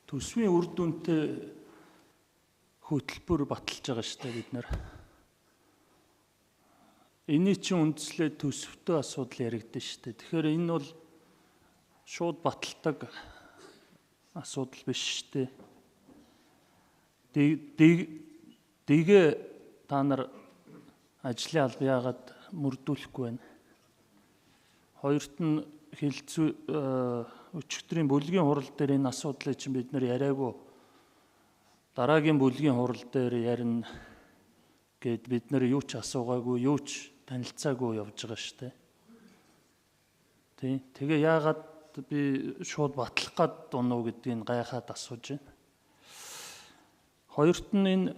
Төсвийн үр дүнтэй хөтөлбөр баталж байгаа шүү дээ бид нар. Эний чинь үндслээ төсөвтэй асуудал яригдана шүү дээ. Тэгэхээр энэ бол шууд баталдаг асуудал биш шүү дээ. Дэгээ та нар ажлын алба яагаад мөрдүүлэхгүй байна? Хоёрт нь хэлцүү өчигдрийн бүлгийн хурал дээр энэ асуудлыг чинь бид нар яриаггүй. Дараагийн бүлгийн хурал дээр ярина гэд бид нар юу ч асуугаагүй, юу ч танилцаагүй явж байгаа шүү дээ. Тий. Тэгээ яагаад би шууд батлах гад унуу гэдгийг гайхаад асууж байна. Хоёрт нь энэ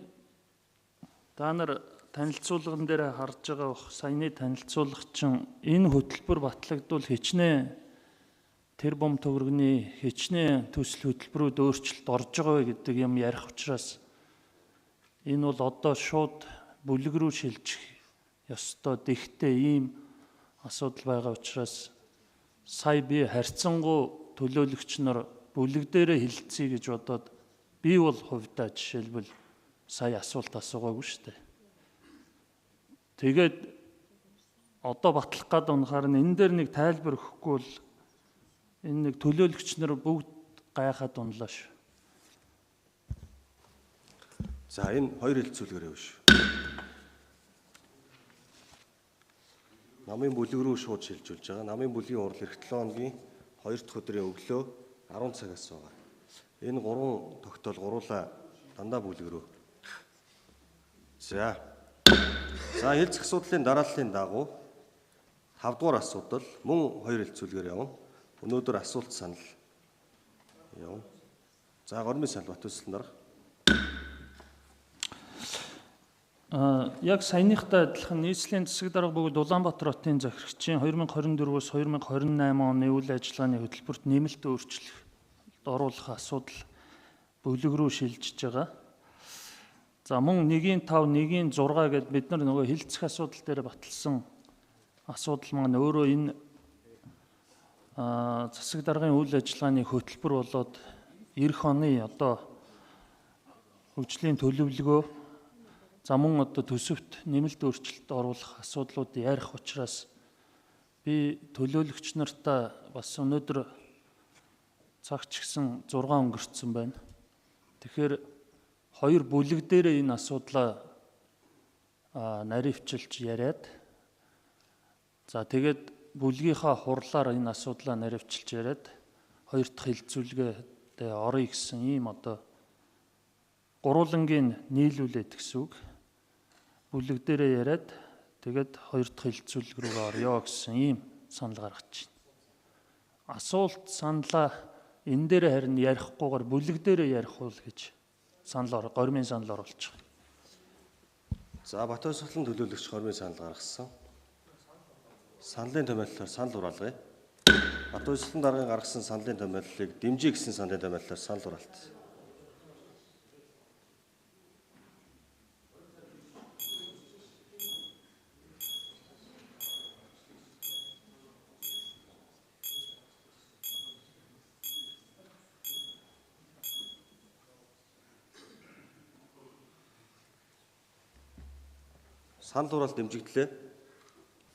та нар танилцуулган дээр харж байгаа бох саяны танилцуулга чинь энэ хөтөлбөр батлагдвал хичнээн тэр бом төгрөгний хичнээн төсөл хөтөлбөрүүд өөрчлөлт орж байгаа вэ гэдэг юм ярих учраас энэ бол одоо шууд бүлэг рүү шилжих ёстой дэхтэй ийм асуудал байгаа учраас сая би харьцангуй төлөөлөгч нар бүлэг дээрээ хилцье гэж бодоод би бол хувьдаа жишээлбэл сая асуулт асуугаагүй шүү дээ. Тэгээд одоо батлах гад унахаар нь энэ дээр нэг тайлбар өгөхгүй бол энэ нэг төлөөлөгч нар бүгд гайхаад унлаа шүү. За энэ хоёр хэлцүүлгээр явна шүү. Намын бүлэг рүү шууд шилжүүлж байгаа. Намын бүлгийн хурал эх 7 хоногийн 2 дахь өдрийн өглөө 10 цагаас байгаа. Энэ гурван тогтоол гуруула дандаа бүлэг рүү. За. За хэлцэх асуудлын дарааллын дагуу 5 дугаар асуудал мөн хоёр хэлцүүлгээр явна. Өнөөдөр асуулт санал явна. За гормын санал Батүсэлэн дарга. Яг саяныхтай адилхан нийслэлийн засаг дарга бөгөөд Улаанбаатар хотын захирагчийн 2024-өөс 2028 оны үйл ажиллагааны хөтөлбөрт нэмэлт өөрчлөлт оруулах асуудал бүлэг рүү шилжиж байгаа. За мөн 1-ийн 5, 1-ийн 6 гэд бид нар нөгөө хилцэх асуудал дээр баталсан асуудал маань өөрөө энэ засаг даргын үйл ажиллагааны хөтөлбөр болоод эх оны одоо хөгжлийн төлөвлөгөө за мөн одоо төсөвт нэмэлт өөрчлөлт оруулах асуудлууд ярих учраас би төлөөлөгч нартаа бас өнөөдөр цагч гисэн 6 өнгөрцөн байна. Тэгэхээр хоёр бүлэг дээр энэ асуудлаа наривчилж яриад за тэгээд бүлгийнхаа хурлаар энэ асуудлаа наривчилж яриад хоёр дахь хэлцүүлгээдээ оръё гэсэн ийм одоо гурвангийн нийлүүлээд гэсэн үг. Бүлэг дээрээ яриад тэгээд хоёр дахь хэлцүүлэг рүүгээ орё гэсэн ийм санал гаргаж байна. Асуулт саналаа энэ дээр харин ярихгүйгээр бүлэг дээрээ ярих уу гэж санал гормын санал оруулж байгаа. За Батүсгэлэн төлөөлөгч гормын санал гаргасан. Саналын томьёоллоор санал хураалгая. Батүсгэлэн даргын гаргасан саналын томьёоллыг дэмжиж гэсэн саналын томьёоллоор санал хураалт. Санал хураалт дэмжигдлээ.